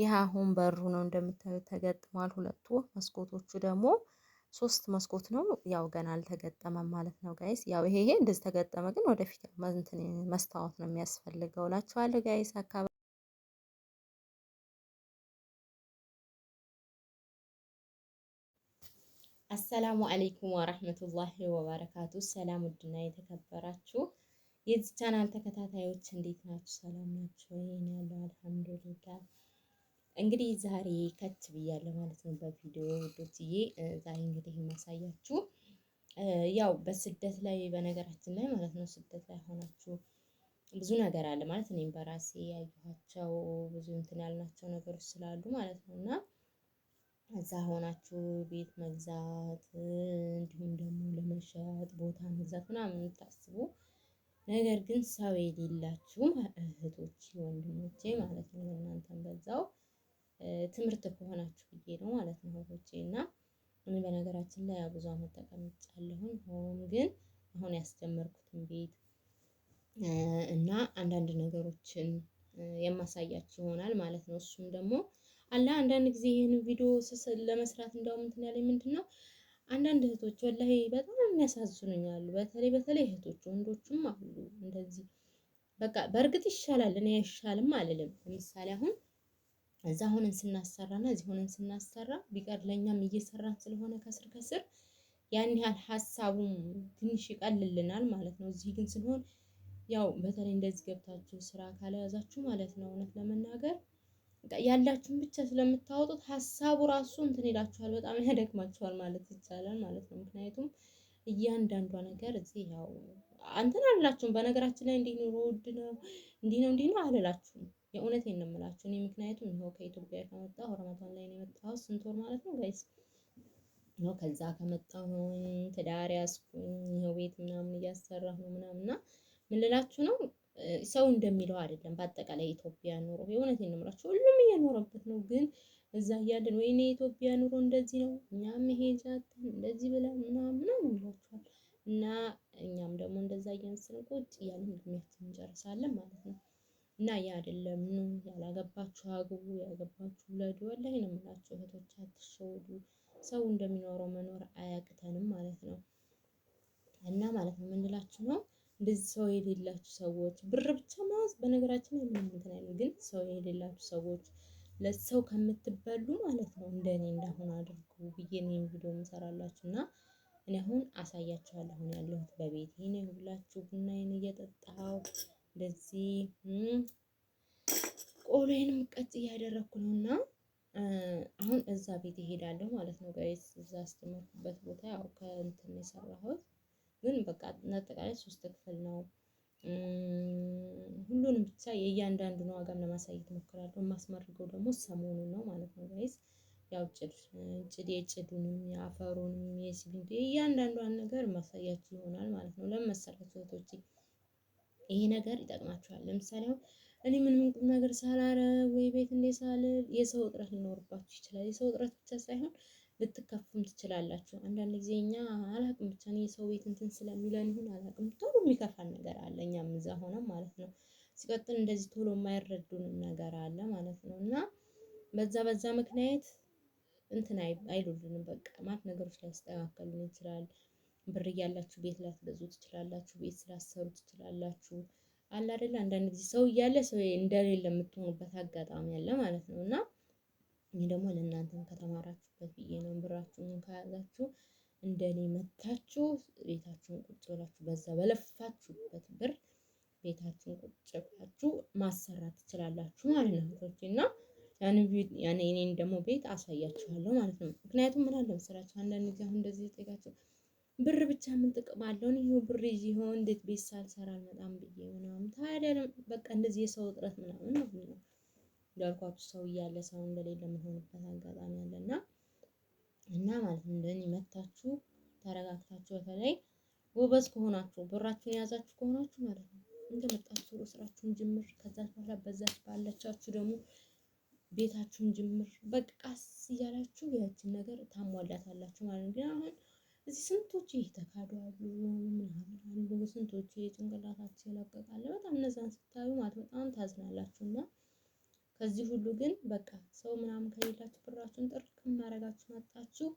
ይህ አሁን በሩ ነው እንደምታዩት ተገጥሟል። ሁለቱ መስኮቶቹ ደግሞ ሶስት መስኮት ነው። ያው ገና አልተገጠመም ማለት ነው guys። ያው ይሄ እንደዚህ ተገጠመ፣ ግን ወደፊት እንትን መስታወት ነው የሚያስፈልገው እላችኋለሁ guys። አካባቢ السلام عليكم ورحمة الله وبركاته። ሰላም ውድና የተከበራችሁ የዚህ ቻናል ተከታታዮች እንዴት ናችሁ? ሰላም ናችሁ ወይ? እኔ ያለው الحمد لله። እንግዲህ ዛሬ ከች ብያለሁ ማለት ነው በቪዲዮ ውዶችዬ። ዛሬ እንግዲህ የማሳያችሁ ያው በስደት ላይ በነገራችን ላይ ማለት ነው ስደት ላይ ሆናችሁ ብዙ ነገር አለ ማለት እኔም በራሴ ያየኋቸው ብዙ እንትን ያልናቸው ነገሮች ስላሉ ማለት ነው እና እዛ ሆናችሁ ቤት መግዛት እንዲሁም ደግሞ ለመሸጥ ቦታ መግዛት ምናምን የምታስቡ ነገር ግን ሰው የሌላችሁ እህቶች ወንድሞቼ ማለት ነው ለእናንተም በዛው ትምህርት ከሆናችሁ ብዬ ነው ማለት ነው እህቶቼ። እና እኔ በነገራችን ላይ ያው ብዙ አመት ተቀምጫለሁኝ። ሆኖም ግን አሁን ያስጀመርኩትን ቤት እና አንዳንድ ነገሮችን የማሳያችሁ ይሆናል ማለት ነው። እሱም ደግሞ አለ አንዳንድ ጊዜ ይህን ቪዲዮ ለመስራት እንደውም እንትን ያለኝ ምንድን ነው አንዳንድ እህቶች ወላሂ በጣም የሚያሳዝኑኝ አሉ። በተለይ በተለይ እህቶች ወንዶችም አሉ እንደዚህ በቃ በእርግጥ ይሻላል፣ እኔ አይሻልም አልልም። ለምሳሌ አሁን እዛ ሆነን ስናሰራ እና እዚህ ሆነን ስናሰራ ቢቀር ለእኛም እየሰራን ስለሆነ ከስር ከስር ያን ያህል ሀሳቡም ትንሽ ይቀልልናል ማለት ነው። እዚህ ግን ስንሆን ያው በተለይ እንደዚህ ገብታችሁ ስራ ካልያዛችሁ ማለት ነው እውነት ለመናገር ያላችሁን ብቻ ስለምታወጡት ሀሳቡ ራሱ እንትን ይላችኋል፣ በጣም ያደክማችኋል ማለት ይቻላል ማለት ነው። ምክንያቱም እያንዳንዷ ነገር እዚህ ያው እንትን አልላችሁም። በነገራችን ላይ እንዲህ ኑሮ ውድ ነው እንዲህ ነው እንዲህ ነው አልላችሁም። የእውነቴን ነው የምላችሁ እኔ ምክንያቱም ይኸው ከኢትዮጵያ ከመጣሁ ረመዳን ላይ ነው የመጣሁት። ስንት ወር ማለት ነው guys? ነው ከዛ ከመጣሁኝ ትዳር ያዝኩኝ ይኸው ቤት ምናምን እያሰራሁ ነው ምናምን እና ምን ልላችሁ ነው ሰው እንደሚለው አይደለም። በአጠቃላይ የኢትዮጵያ ኑሮ የእውነቴን ነው የምላችሁ ሁሉም እየኖረበት ነው። ግን እዛ እያለን ወይኔ የኢትዮጵያ ኑሮ እንደዚህ ነው፣ እኛም መሄጃ እንደዚህ ብለን ምናምን ምናምን ይሏችኋል። እና እኛም ደግሞ እንደዛ እየመሰለን ቁጭ እያለን እድሜያችንን እንጨርሳለን ማለት ነው። እና ያ አይደለም ኑ ያላገባችሁ አግቡ፣ ያገባችሁ ውለዱ። ወላሂ ነው የምላችሁ እህቶች፣ አትሸወዱ። ሰው እንደሚኖረው መኖር አያቅተንም ማለት ነው። እና ማለት ነው ምንላችሁ ነው እንደዚህ ሰው የሌላችሁ ሰዎች ብር ብቻ መያዝ በነገራችን ላይ ምንም እንትን አይልም። ግን ሰው የሌላችሁ ሰዎች ለሰው ከምትበሉ ማለት ነው እንደኔ እንዳሁን አድርጉ ብዬ ነው ቪዲዮ የምሰራላችሁ። እና እኔ አሁን አሳያችኋለሁ። አሁን ያለሁት በቤቴ ነው። ሁላችሁ ቡናዬን እየጠጣሁ እንደዚህ ቆሎዬንም ቀጥ እያደረኩ ነው። እና አሁን እዛ ቤት እሄዳለሁ ማለት ነው guys። እዛ አስተማርኩበት ቦታ ያው ከእንትን የሰራሁት ግን በቃ አጠቃላይ ሶስት ክፍል ነው። ሁሉንም ብቻ የእያንዳንዱን ዋጋም ለማሳየት እሞክራለሁ። የማስመርገው ደግሞ ሰሞኑን ነው ማለት ነው guys። ያው ጭድ ጭድ የጭዱንም የአፈሩንም የሲሚንቶ የእያንዳንዷን ነገር ማሳያችሁ ይሆናል ማለት ነው። ለምን መሰላችሁ እህቶቼ ይሄ ነገር ይጠቅማችኋል። ለምሳሌ አሁን እኔ ምንም ቁም ነገር ሳላረግ ወይ ቤት እንዴ ሳልል የሰው እጥረት ሊኖርባችሁ ይችላል። የሰው እጥረት ብቻ ሳይሆን ልትከፉም ትችላላችሁ። አንዳንድ ጊዜ እኛ አላቅም ብቻ እኔ የሰው ቤት እንትን ስለሚለን ይሁን አላቅም ቶሎ የሚከፋን ነገር አለ። እኛም እዛ ሆነም ማለት ነው። ሲቀጥል እንደዚህ ቶሎ የማይረዱንም ነገር አለ ማለት ነው። እና በዛ በዛ ምክንያት እንትን አይሉልንም በቃ ማለት ነገሮች ሊያስተካከሉን ይችላል። ብር እያላችሁ ቤት ላትገዙ ትችላላችሁ። ቤት ስላሰሩ ትችላላችሁ። አለ አይደለ አንዳንድ ጊዜ ሰው እያለ ሰው እንደሌለ የምትሆኑበት አጋጣሚ አለ ማለት ነው። እና ይህ ደግሞ ለእናንተም ከተማራችሁበት ብዬ ነው። ብራችሁን ከያዛችሁ እንደኔ መታችሁ ቤታችሁን ቁጭ ብላችሁ በዛ በለፋችሁበት ብር ቤታችሁን ቁጭ ብላችሁ ማሰራት ትችላላችሁ ማለት ነው እህቶቼ። እና ያን እኔን ደግሞ ቤት አሳያችኋለሁ ማለት ነው። ምክንያቱም ምን አለ መሰላችሁ አንዳንድ ጊዜ አሁን እንደዚህ ጠይቃችሁ ብር ብቻ ምን ጥቅም አለው? ይሄው ብር ይዤ ይሆን እንዴት ቤት ሳልሰራ አልመጣም ብዬ ምናምን። ታዲያ በቃ እንደዚህ የሰው እጥረት ምናምን ነው እንዳልኳችሁ ሰው እያለ ሰው እንደሌለ የምንሆንበት አጋጣሚ አለና እና ማለት ነው እንደኔ መታችሁ ተረጋግታችሁ በተለይ ጎበዝ ከሆናችሁ ብራችሁን የያዛችሁ ከሆናችሁ ማለት ነው እንደመጣችሁ ስራችሁን ጅምር። ከዛ በኋላ በዛች ባለቻችሁ ደግሞ ቤታችሁን ጅምር። በቃ ቀስ እያላችሁ ያችን ነገር ታሟላታላችሁ ማለት ነው። ግን አሁን እዚህ ስንቶች የተካዱ አሉ ምናምን አሉ፣ ስንቶች የጭንቅላታቸው ይለቀቃል። በጣም እነዛን ስታዩ ማለት በጣም ታዝናላችሁ። እና ከዚህ ሁሉ ግን በቃ ሰው ምናምን ከሌላችሁ ብራችሁን ጥርቅም ማድረጋችሁ መጣችሁ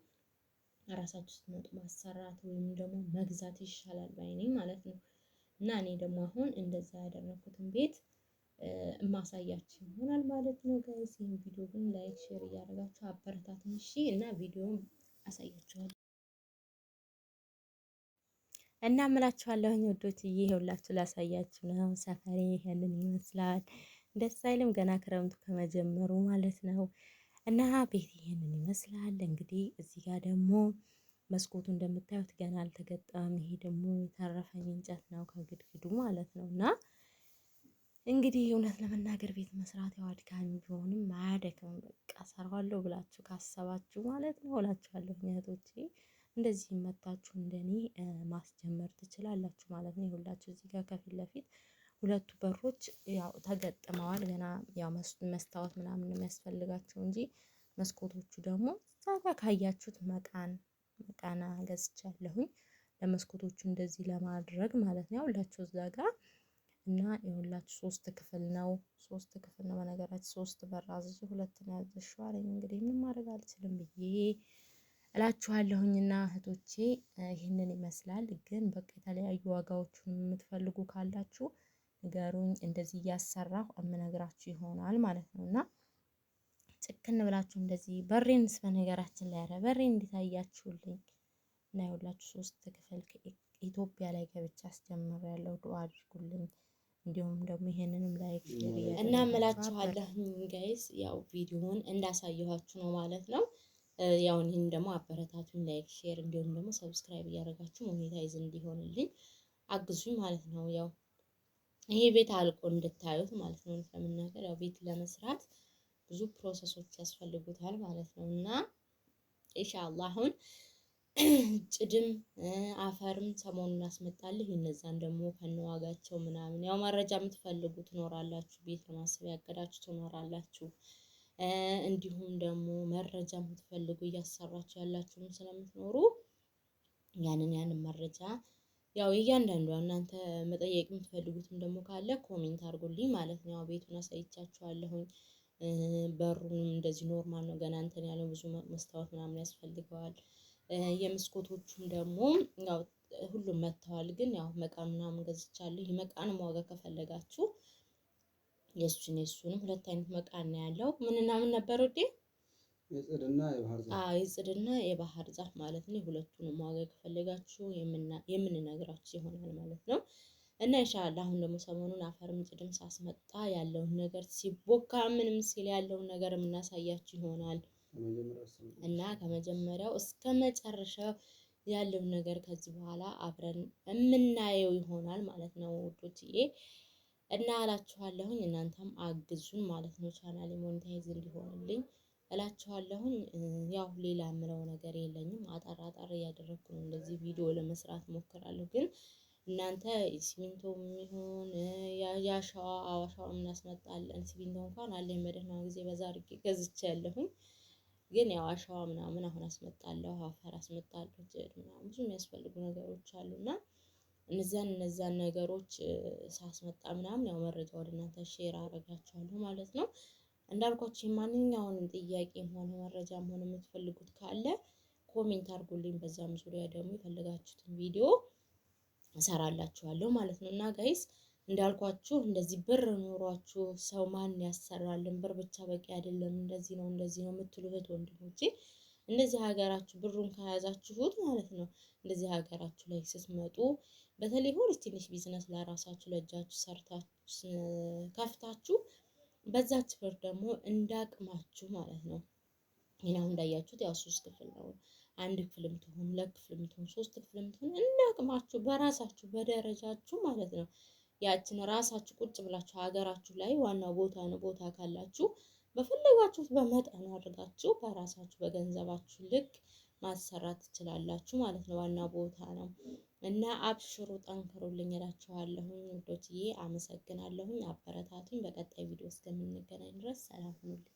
ራሳችሁ ስትመጡ ማሰራት ወይም ደግሞ መግዛት ይሻላል ባይ ነኝ ማለት ነው። እና እኔ ደግሞ አሁን እንደዛ ያደረኩትን ቤት እማሳያችሁ ይሆናል ማለት ነው guys። ይህን ቪዲዮ ግን like፣ share እያደረጋችሁ አበረታቱኝ እሺ። እና ቪዲዮውን አሳያችኋለሁ እና እምላችኋለሁኝ ውዶችዬ፣ ይኸውላችሁ ላሳያችሁ ነው። ሰፈሬ ይሄንን ይመስላል። ደስ አይልም? ገና ክረምቱ ከመጀመሩ ማለት ነው። እና ቤት ይሄንን ይመስላል። እንግዲህ እዚህ ጋር ደግሞ መስኮቱ እንደምታዩት ገና አልተገጠመም። ይሄ ደግሞ የተረፈኝ እንጨት ነው ከግድግዱ ማለት ነው። እና እንግዲህ እውነት ለመናገር ቤት መስራት ያው አድካሚ ቢሆንም አያደክምም። በቃ ሰራዋለሁ ብላችሁ ካሰባችሁ ማለት ነው እላችኋለሁ እህቶቼ፣ እንደዚህ መታችሁ እንደኔ ማስጀመር ትችላላችሁ ማለት ነው። ይኸውላችሁ እዚህ ጋር ከፊት ለፊት ሁለቱ በሮች ያው ተገጥመዋል። ገና ያው መስታወት ምናምን ነው የሚያስፈልጋቸው እንጂ መስኮቶቹ ደግሞ እዛ ጋር ካያችሁት መቃና ገዝቻለሁኝ ለመስኮቶቹ እንደዚህ ለማድረግ ማለት ነው። ያውላችሁ እዛ ጋር እና የሁላችሁ 3 ክፍል ነው። 3 ክፍል ነው። በነገራችን 3 በር አዝዤ 2 ነው ያዘዝሽው አለኝ። እንግዲህ ምን ማድረግ አልችልም ብዬ እላችኋለሁኝና እህቶቼ ይህንን ይመስላል። ግን በቃ የተለያዩ ዋጋዎቹን የምትፈልጉ ካላችሁ ንገሩኝ። እንደዚህ እያሰራሁ እምነግራችሁ ይሆናል ማለት ነው። እና ጭክን ብላችሁ እንደዚህ በሬንስ በነገራችን ላይ ኧረ በሬን እንዴት አያችሁልኝ? እና የሁላችሁ 3 ክፍል ኢትዮጵያ ላይ ገብቼ አስጀምሬያለሁ። ዱአ አድርጉልኝ። እንዲሁም ደግሞ ይሄንንም like share እና እምላችኋለሁኝ guys፣ ያው ቪዲዮውን እንዳሳየኋችሁ ነው ማለት ነው። ያው ይሄን ደግሞ አበረታቱኝ፣ like share እንዲሁም ደግሞ subscribe እያደረጋችሁ monetize እንዲሆንልኝ አግዙኝ ማለት ነው። ያው ይሄ ቤት አልቆ እንድታዩት ማለት ነው። ለመናገር ያው ቤት ለመስራት ብዙ process ኦች ያስፈልጉታል ማለት ነው። እና ኢንሻአላህ አሁን ጭድም አፈርም ሰሞኑን እናስመጣለሁ። እነዛን ደግሞ ከነዋጋቸው ምናምን ያው መረጃ የምትፈልጉ ትኖራላችሁ፣ ቤት ለማሰብ ያቀዳችሁ ትኖራላችሁ። እንዲሁም ደግሞ መረጃ የምትፈልጉ እያሰራችሁ ያላችሁም ስለምትኖሩ ያንን መረጃ ያው እያንዳንዷ እናንተ መጠየቅ የምትፈልጉትም ደግሞ ካለ comment አድርጉልኝ ማለት ነው። ያው ቤቱን አሳይቻችኋለሁኝ። በሩንም እንደዚህ normal ነው፣ ገና እንትን ያለው ብዙ መስታወት ምናምን ያስፈልገዋል። የመስኮቶቹም ደግሞ ያው ሁሉም መጥተዋል፣ ግን ያው መቃን ምናምን ገዝቻለሁ። የመቃንም ዋጋ ከፈለጋችሁ የሱንም 2 አይነት መቃን ነው ያለው። ምንና ምን ነበር ውዴ? የጽድና የባህር ዛፍ ማለት ነው። የሁለቱንም ዋጋ ከፈለጋችሁ የምንነግራችሁ ይሆናል ማለት ነው። እና ኢንሻአላህ አሁን ደግሞ ሰሞኑን አፈርም ጭድም ሳስመጣ ያለውን ነገር ሲቦካ ምንም ሲል ያለውን ነገር የምናሳያችሁ ይሆናል። እና ከመጀመሪያው እስከ መጨረሻው ያለውን ነገር ከዚህ በኋላ አብረን የምናየው ይሆናል ማለት ነው ውዶችዬ። እና እላችኋለሁኝ እናንተም አግዙን ማለት ነው፣ ቻናሌ monetize እንዲሆንልኝ እላችኋለሁኝ። ያው ሌላ የምለው ነገር የለኝም። አጠር አጠር እያደረኩ ነው እንደዚህ ቪዲዮ ለመስራት ሞክራለሁ። ግን እናንተ ሲሚንቶም ይሁን ያሸዋ አዋሻው እናስመጣለን። ሲሚንቶ እንኳን አለኝ በደህና ጊዜ በዛ አድርጌ ገዝቻለሁኝ። ግን ያው አሸዋ ምናምን አሁን አስመጣለሁ፣ አፈር አስመጣለሁ፣ ጭድ ምናምን ብዙ የሚያስፈልጉ ነገሮች አሉና እነዛን ነገሮች ሳስመጣ ምናምን ያው መረጃ ወደ እናንተ share አደርጋችኋለሁ ማለት ነው። እንዳልኳችሁ ማንኛውንም ጥያቄም ሆነ መረጃም ሆነ የምትፈልጉት ካለ comment አድርጉልኝ። በዛም ዙሪያ ደግሞ የፈለጋችሁትን ቪዲዮ እሰራላችኋለሁ ማለት ነው። እና guys እንዳልኳችሁ እንደዚህ ብር ኖሯችሁ ሰው ማን ያሰራልን፣ ብር ብቻ በቂ አይደለም፣ እንደዚህ ነው እንደዚህ ነው የምትሉ እህት ወንድሞቼ፣ እንደዚህ ሀገራችሁ ብሩን ከያዛችሁት ማለት ነው እንደዚህ ሀገራችሁ ላይ ስትመጡ በተለይ ሆነች ትንሽ ቢዝነስ ለራሳችሁ ለእጃችሁ ሰርታችሁ ከፍታችሁ በዛች ብር ደግሞ እንዳቅማችሁ ማለት ነው። ይሄን አሁን እንዳያችሁት ያው 3 ክፍል ነው። 1 ክፍልም ትሁን 2 ክፍልም ትሁን 3 ክፍልም ትሁን እንዳቅማችሁ በራሳችሁ በደረጃችሁ ማለት ነው። ያችን ራሳችሁ ቁጭ ብላችሁ ሀገራችሁ ላይ ዋናው ቦታ ነው። ቦታ ካላችሁ በፈለጋችሁት በመጠኑ አድርጋችሁ በራሳችሁ በገንዘባችሁ ልክ ማሰራት ትችላላችሁ ማለት ነው። ዋናው ቦታ ነው እና አብሽሩ፣ ጠንክሩልኝ እላችኋለሁኝ ውዶችዬ። አመሰግናለሁኝ። አበረታቱኝ። በቀጣይ ቪዲዮ እስከምንገናኝ ድረስ ሰላም ሁኑልኝ።